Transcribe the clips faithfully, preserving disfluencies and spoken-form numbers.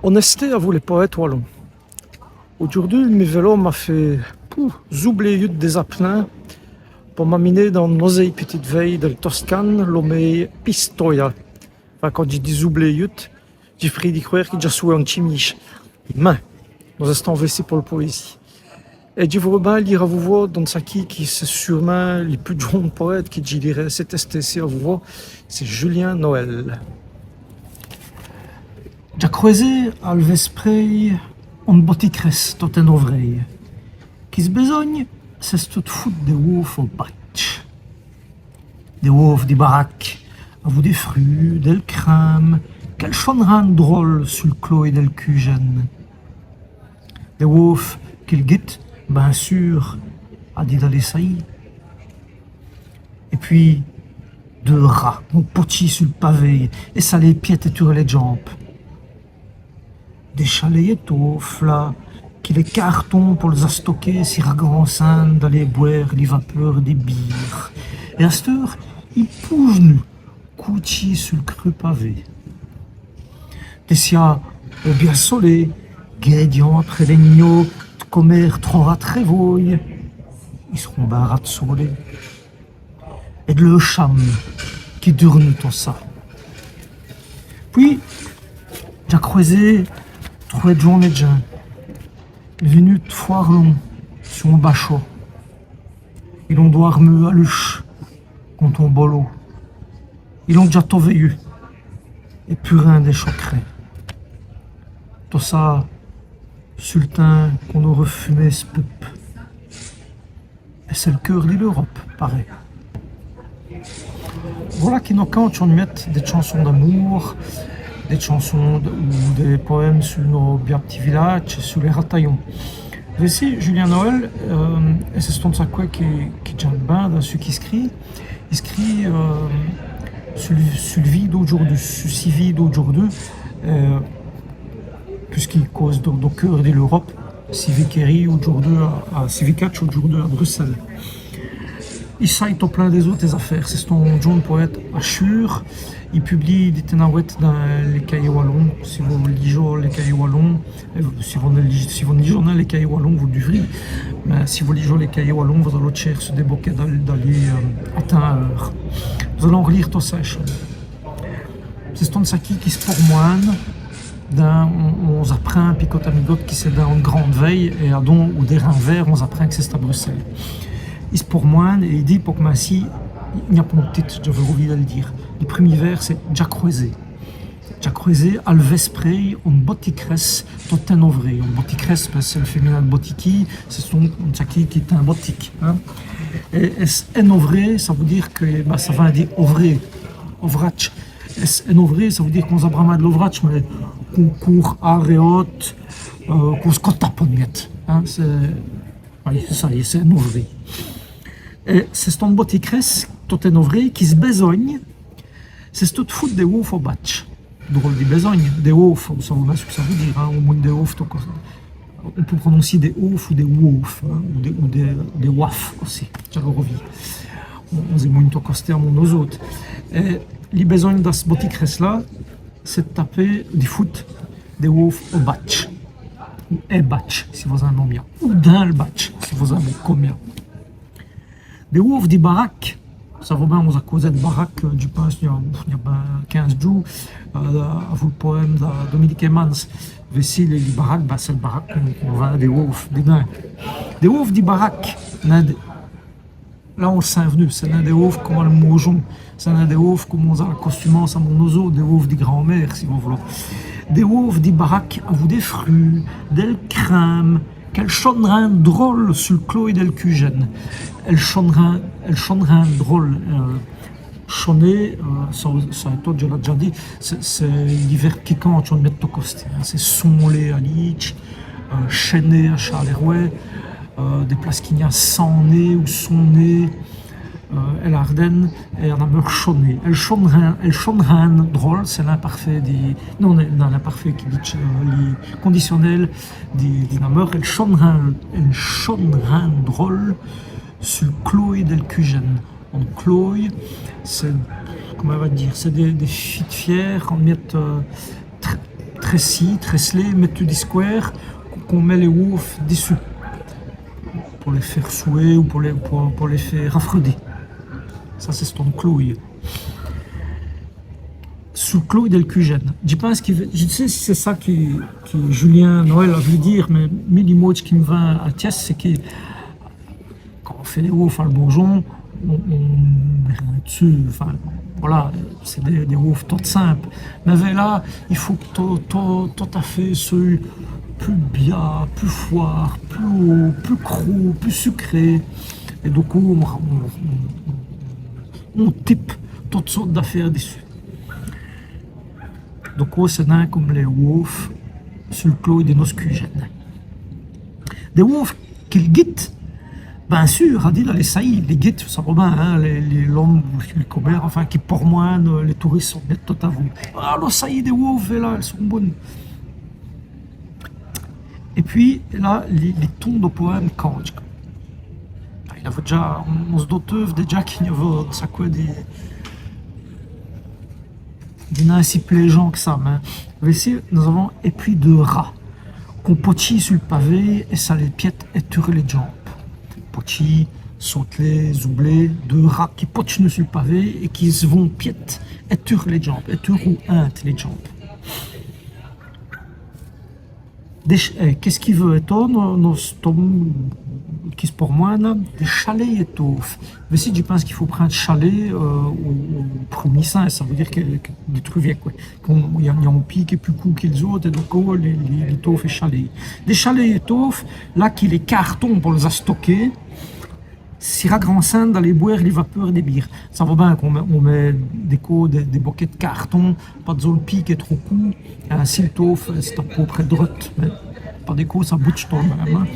On èsté avou lès powêtes walons. Audjoûrdu, mi vélo m'a fêt, pouf, zoubléyus dès-apnins po m'aminer dins one osêye pitite vèye dèl Toscane, lomêye Pistoia. Enfin, quand dji di zoubléyus, dji frie di crwêre qui dj'a souwé one tchimîje. Mins nos-èstans vêci po l' powésîye. Èt dji vôreu bin lîre avou vos d'one saquî qui c'èst sûr'mint li pus djon.ne powête qui dji lîrè ciste èsté-ci avou vos, c'èst Julien Noël. Dj'a crwèsé al vèspréye one botikèrèsse tot ènovrêye. Qui s' bèsogne, c'èst tot foute dès wôfs au batch. Dès wôfs di baraque, avou dès frûts, dèl crème, qu'èle chone rin d' drole su l' clôye dèl cûjène. Dès wôfs qui l' guite, bin sûr, a dit d'aler sayî. Èt pwîs, deûs rats, ont potchî su l' pavé, èt ça lès piète ètur lès djambes. Dès chalêyès tåfes, là, qui lès cårtons po lès-astoker si ragrancinne d'aler bwêre li vapeûr dès bîres. Èt asteûre, i poûj'nut, coûtchîs su l' creûs pavé. Dès cias au bia solêy, guêdiant après lès gnoûts d' comére trop ratrévoyes, i s'ront bin ratsålés. Èt d' leû chame qui dûr'nut tot ça. Pwîs, dj'a crwèsé trwès djon.nes djins, v'nus d' fwârt lon su on bachot. Il ont dwârmu a l'uch conte on bolo. Il ont dèdja tot vèyu, èt pus rin n'èst chocrè. Tot ça su l' timps qu'on-z-aurè fumé s' peupe. Èt c'èst l' keûr di l'Europe, parèt. Vola qui nos cante one miète dès tchansons d'amoûr, dès tchansons d', ou dès powêmes su nos bias p'tits vilâdjes, su lès ratayons. Vêci, Julien Noël, euh, èt c'è-st-one saqwè qui, qui dj'in.me bin dins ç' qu'i scrît, i scrît, euh, su l', su l' vîye d'audjoûrdu, su si vîye d'audjoûrdu, euh, pusqu'i cåse dins, dins l' keûr di l'Europe, si vikèdje audjoûrdu a, a, si vikèdje audjoûrdu a Brussèle. I saye tot plin dès-ôtès-afêres. C'è-st-on djon.ne powête achûr. I publiye dès tènawètes dins lès Cahiers wallons. Si vos lîjoz lès Cahiers wallons, èt si vos n' lîj-, si vos n' lîjoz nin lès Cahiers wallons, vos l' dûvrîz. Mins si vos lîjoz lès Cahiers wallons, vos-aloz tchêr su dès bokèts d'a, d'a lîre, euh, à tins êre. Nos-alans r'lîre tot ça èchone. C'è-st-one saquî qui s' pormwin.ne, dins, on, on-z-aprind, picot à migothe, qui c'èst dins one grande vèye, èt adon, au dêrin vêrs, on-z-aprind qui c'è-st-à Brussèle. I s' pormwin.ne, èt i dit, po c'mincî, i gn-a pont d' tite, dj'aveu rovî dè l' dîre. Li prumî vêrs, c'èst Dj'a crwèsé. Dj'a crwèsé al vèspréye one botikèrèsse tot ènovrêye. One botikèrèsse, bin, c'èst l' féminin d' botikî, c'è-st-one, one saquî qui tint botikes, hin. Èt, èt ènovrêye, ça vout dîre qui, bin, ça vint di ovrêye, ovradje. Èt ènovrêye, ça vout dîre qu'on-z-a brâmint d' l'ovradje, mins qu'on coûrt ârd èt ôte, euh, qu'on s' cotape one miète, hin, c'èst, oyi, c'èst ça, c'èst ènovrêye. Èt c'è-st-one botikèrèsse tot ènovrêye qui s' bèsogne, c'èst tot foute dès wôfs au batch. Drole di bèsogne, dès wôfs, on sét bin ç' qui ça vout dîre, hin, on mougne dès wôfs tot co-, on pout prononcî dès wôfs ou dès wåfs, hin, ou dès, ou dès, dès wåfs ossi, dj'aveu rovî. On, on-z-èmougne tot costé a nos-ôtes. Èt li bèsogne da ç' botikèrèsse-là, c'èst d' taper, di foute dès wôfs au batch. Ou è batch, si vos-in.mez mia. Ou dins l' batch, si vos-in.mez co mia. Dès wôfs di baraque, ça vout bin, on-z-a cåsé d' baraque, euh, dji pinse, i gn-a, i gn-a bin quinze djoûs, euh, avou l' powême da Dominique Heymans. Vêci, li, li baraque, bin, c'èst l' baraque qu'on, qu'on vind dès wôfs, didins. Dès wôfs di baraque, nin, dès, là, on-z-è-st-v'nu, c'èst nin dès wôfs come al môjon, c'èst nin dès wôfs come on-z-a l' costumance a nos-ôtes, dès wôfs di grand-mére, si vos v'loz. Dès wôfs di baraque avou dès frûts, dèl crême, qu'èle chone rin drole su l' clôye dèl cûjène. Èle chone rin, èle chone rin drole, euh, choner, euh, ça, ça, tot, dji l'a d'dja dit, c'èst, c'èst li vêrbe qui cåne, on-z-è-met tot costé, hin, c'èst sonler a Lîdje, euh, chèner a Châlèrwè, euh, dès places qu'i gn-a saner ou soner, euh, è l'Årdène, èt a Nameur choner. Èle chone rin, èle chone rin drole, c'èst l'imparfait di, non, non, l'imparfait qui dit, euh, li condicionél di, di Nameur, èle chone rin, èle chone rin drole su l' clôye dèl cûjène. One clôye, c'èst, comint on va dîre, c'èst dès, dès fîs d' fiêr, on-z-è-met, euh, tr-, Trèci, trècelé, mète dès squares qu'on mèt lès wôfs dissus. Po lès fé souwer ou po lès, po, po lès fé rafrèdi. Ça, c'è-st-on clôye. Su l' clôye dèl cûjène. Dji pinse qui, dji n' sé si c'èst ça qui, qui Julien Noël a v'lu dîre, mins mi, l'imådje qui m' vint al tièsse, c'èst qui, quand on fét dès wôfs al baujon, on, on mèt rén d'ssus, enfin, voilà, c'èst dès, dès wôfs totes simpes. Mins vêla, i faut qui tot, tot, tot-à-fét, c'èst pus bia, pus fwârt, pus hôt, pus crû, pus sucré. Èt du côp, on, on, on, on tipe totes sôrtes d'afêres dissus. Du côp, c'èst nin come lès wôfs su l' clôye di nosse cûjène. Dès wôfs qui l' guide, bin sûr, a dit, là, lès sayî, lès guides, ça va bin, hin, lès, lès, l'ome, lès comères, enfin, qui pormwin.nent, lès tourisses, on-z-èst tot-à-vôt. Ah, lès sayî dès wôfs, là, èles sont bones. Èt pwîs, là, li, li ton do powème candje. Ah, il aveut dèdja, on, on s' doteut dèdja qu'i-gn-aveut, ça, qwè, dès, dès nin si plêjants qu' ça, mins vêci, nos-avons, èt pwîs dès rats qu'on potchîye su l' pavé èt ça lès piète èt tûre lès djambes. Potchîye, sôt'ler, zoublé, dès rats qui potchenut su l' pavé èt qui s' vont piète èt tûre lès djambes, èt tûre ou inte lès djambes. Dès ch-, eh, qu'èst-ce qu'i veut èto, no-, nosse-ome qui s' pormwin.ne, là, dès chalêyes ètôfes. Mins si, dji pinse qu'i faut prinde chalêye, euh, au, au prumî sins, ça vout dîre qui, qui, dès trucs vîyès, qwè. Quand i-gn-a, i-gn-a on pîd qu'èst pus coût qui lès-ôtes, èt du côp, lès, lès, lès tôfes èt chalêyes. Dès chalêyes ètôfes, là, qui lès cårtons po lès-astoker, si ragrancinne d'aler bwêre li vapeûr dès bîres. Ça va bin qu'on mèt, on mèt dès côps dès, dès bokèts d' cårton, pa-d'zos l' pîd qu'èst trop coût, insi l' tôfe, c'è-st-à pau près drète, mins pa dès côps ça boudje tot l' min.me, hin.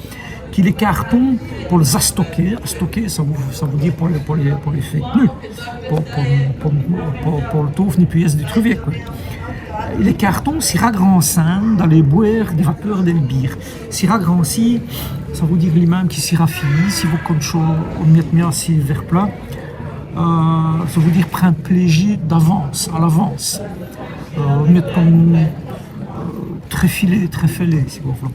Qui lès cårtons po lès-astoker, astoker, ça vout, ça vout dîre po lès, po lès, po lès fé tnu, po, po, po, po, po l' tôfe ni pus yèsse dètruvîye, qwè. Èt lès cårtons si ragrancinne d'aler bwêre li vapeûr dèl bîre. Si ragrancî, ça vout dîre li min.me qui si rafiyî, si vos con'chèz on miète mia ci Vèrplat. Euh, ça vout dîre prinde pléji d'avance, à l'avance. Euh, on miète come, euh, trèfilé, trèfèlé, si vos v'loz.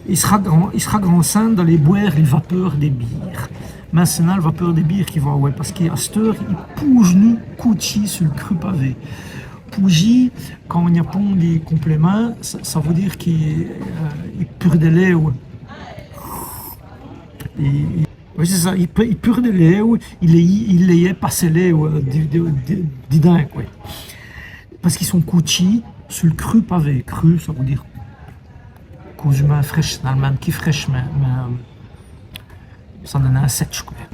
I s' ragran-, i s' ragrancinne d'aler bwêre li vapeûr dèl bîre. Mins c'èst nin l' vapeûr dèl bîre qui va, ouais, pace qu'asteûre, i poûjenut coûtchî su l' cru pavé. Poûjî, quand i-gn-a pont li complémint, ça, ça vout dîre qu'i, euh, i pûrdèt l'êwe. I, i, oui, c'èst ça, i pû-, i pûrdèt l'êwe, i lèyèt, i lèyèt passer l'êwe, euh, di, di, di, didins, qwè. Pace qu'i sont coûtchîs su l' cru pavé. Cru, ça vout dîre cåzumint frèch, normalemint qui frèch, mins, mins, euh, ça n'èst nin sètch, qwè.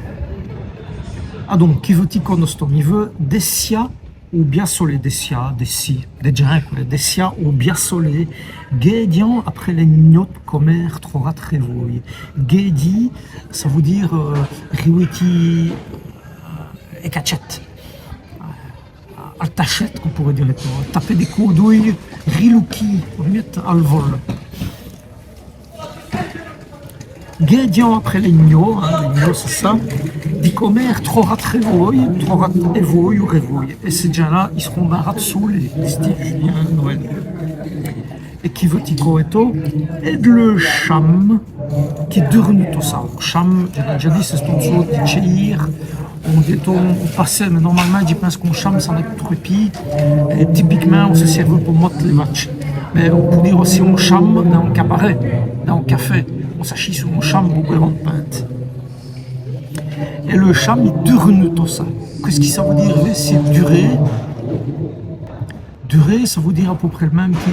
Adon, qui veut-i co nosse-ome ? I veut dès cias au bia solé, dès cias, dès ci, dès djins, qwè, dès cias au bia solé, guêdiant après lès gnos d' comére trop rade rèvôye. Guêdî, ça vout dîre, euh, riwètî, euh, è catchète. Al tachète, qu'on poûreut dîre, taper dès côps d'ouy, riloukî, on va dîre, al vol. Guêdiant après lès gnos, hin, lès gnos, c'èst ça. Di comére trop rade rèvôye, trop rade èvôye ou rèvôye. Èt cès djins-là, i s'ront bin rades sôlés, dit-i Julien Noël. Èt qui veut-i co èto ? Èt d' leû chame qui dûrnut tot ça. Chame, dj'a dèdja dit, c'è-st-one sôte di tchèyîre. On dit on, on passèt, mins normalemint, dji pinse qu'on chame, ça n'a qu' trwès pîds. Èt tipicmint, on s' sièv po mode lès vatches. Mins on pout dîre ossi on chame dins on cabarèt, dins on cafè. On s'achît su on chame po bwêre one pinte. Èt leû chame, i dûrnut tot ça. Qu'èst-ce qui ça vout dîre, vêci, durer ? Durer, ça vout dîre à pau près l' min.me qui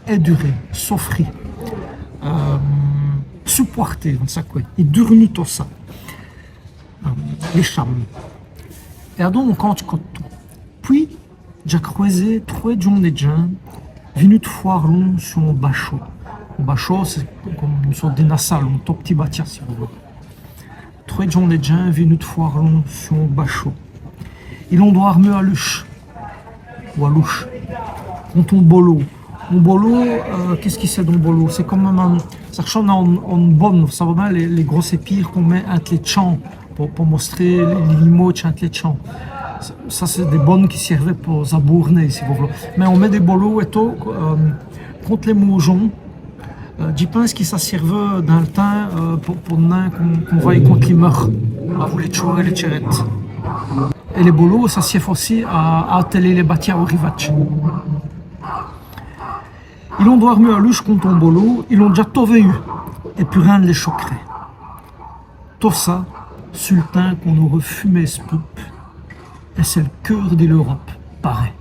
èdurer, sofri, euh, supwârter, on sét qwè. I dûrnut tot ça. Euh, lès chames. Èt adon, on cånte co tot. Pwîs, dj'a crwèsé trwès djon.nes djins v'nus d' fwârt lon su on bachot. On bachot, c'èst come one sôte di nassale, on tot p'tit batia, si vos v'loz. Trwès djon.nes djins v'nus d' fwârt lon su on bachot. Il ont dwårmu a l'uch. Ou a l'ouch. Ont on bolot. On bolot, euh, qu'èst-ce qui c'èst d'on bolot ? C'èst come on, ça r'chève a one, one bone, ça va bin, lès, lès grosses èpîres qu'on mèt inte lès tchamps, po, po mostrer lès, lès limojes inte lès tchamps. Ça c'èst dès bones qui sièvenut po-z-aboûrner, si vos v'loz. Mins on mèt dès bolows ètout, euh, conte lès môjons. Euh, dji pinse qui ça sièvenut dins l' timps, euh, po, po n-, qu'on, qu'on vèye conte lès meûres, avou lès tchwès èt lès tchèrètes. Èt lès bolows, ça sièv ossi a, a atèler lès batias au rivadje. Il ont dwârmu a l'uch conte on bolow, il ont dèdja tot vèyu, èt pus rin n' lès chokerè. Tot ça, su l' timps qu'on-z-aurot fumé s' poupe, èt c'èst l' keûr di l'Europe, parèt.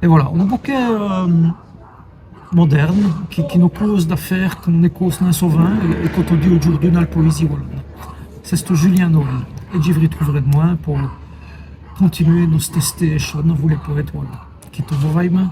Èt vola, on bokèt, euh, modèrne, qui, qui nos cause d'afêres qu'on n' cause nin sovint, èt, èt qu'on dit audjoûrdu dins l' powésîye walone. C'èsteut Julien Noël, èt dji vos r'trouverè d'mwin po continuer nosse tèsse èchone avou lès powêtes walons. Qui tot vos vâye bin.